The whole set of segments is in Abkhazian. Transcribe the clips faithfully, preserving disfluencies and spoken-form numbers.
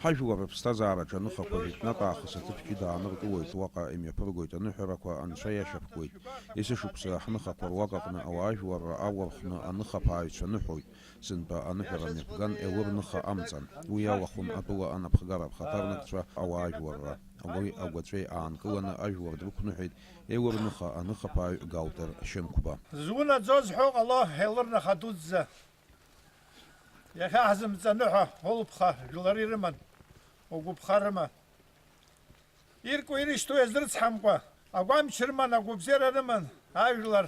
Ҳажәлар рыԥсҭазаараҿы аныхақәа жәытәнатә аахыс аҭыԥ ҷыда ааныркылоит, уаҟа имҩаԥыргоит аныҳәарақәа, анцәа иашьапкуеит. Есышықәса ҳныхақәа руак аҟны ауаажәларра аурхәны аныхаԥааҩцәа ныҳәоит. Сынтәа аныҳәара мҩаԥган Елыр ныха амҵан. Уи алахәын атәыла анапхгара рхаҭарнакцәа ауаажәларра. Агәи агәаҵәеи аанкыланы ажәлар дрықәныҳәеит Елыр ныха аныхаԥааҩ Галтер Шьынқәба. Зунаӡоз ҳәа ҟало Елыр ныха дуӡӡа. Иахьа ҳзымҵаныҳәа улԥха жәлар ирыман, угәыԥха рыма. Ирку ирышьҭоу иазрыцҳамкәа, агәамч рыман, агәабзиара рыман, ажәлар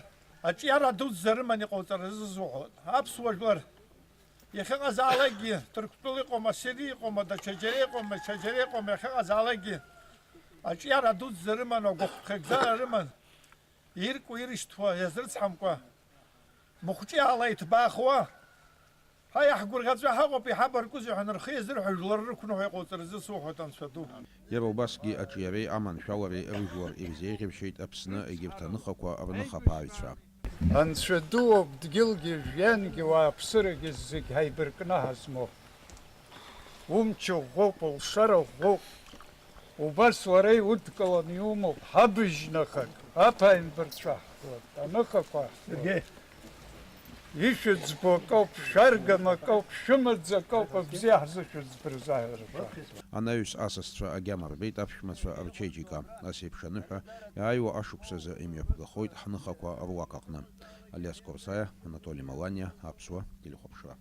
аҿиара дуӡӡа рыман иҟауҵаразы ззуҳәоит. Аԥсуа жәлар иахьыҟазаалакгьы, Ҭырқәтәыла иҟоума, Сири иҟоума, даҽаџьара иҟоума, даҽаџьара иҟоума, иахьыҟазаалакгьы аҿиара дуӡӡа рыман, агәахәҭхьагӡара рыман. Ирку ирышьҭуа иазрыцҳамкәа, мыхәҿиаала иҭбаахуа, ҳа иаҳгәырӷьаҵәа ҳаҟоуп, иҳабаркузеи ҳәа нырхы иазырҳәо жәлар рықәныҳәа иҟауҵаразы суҳәоит, Анцәа ду. Иара убасгьы аҿиареи аманшәалареи рыжәлар ирзеиӷьаршьеит Аԥсны егьырҭ аныхақәа рныхаԥааҩцәа. Анцәа дууп, дгьылгьы жәҩангьы уааԥсырагьы зегь ҳаибаркны ҳазмоуп. Умч ӷәӷәоуп, лшара ӷәӷәоуп. Убас уара иудкыланы иумоуп, ҳабыжьнахак, аԥааимбарцәа ҳхылап, аныхақәа ҳхылап. Ишәыӡбо акоуп, шәаргама акоуп, шәымаӡа акоуп, абзиа ҳзышәыӡбарыз аҳәара шәаҳҭоит. Анаҩс асасцәа агьама рбеит аԥшәмацәа рчеиџьыка. Ас еиԥш аныҳәа иааиуа ашықәсазы имҩаԥгахоит ҳныхақәа руак аҟны. Алиас Корсаиа, Анатоли Маланиа, Аԥсуа телехәаԥшра.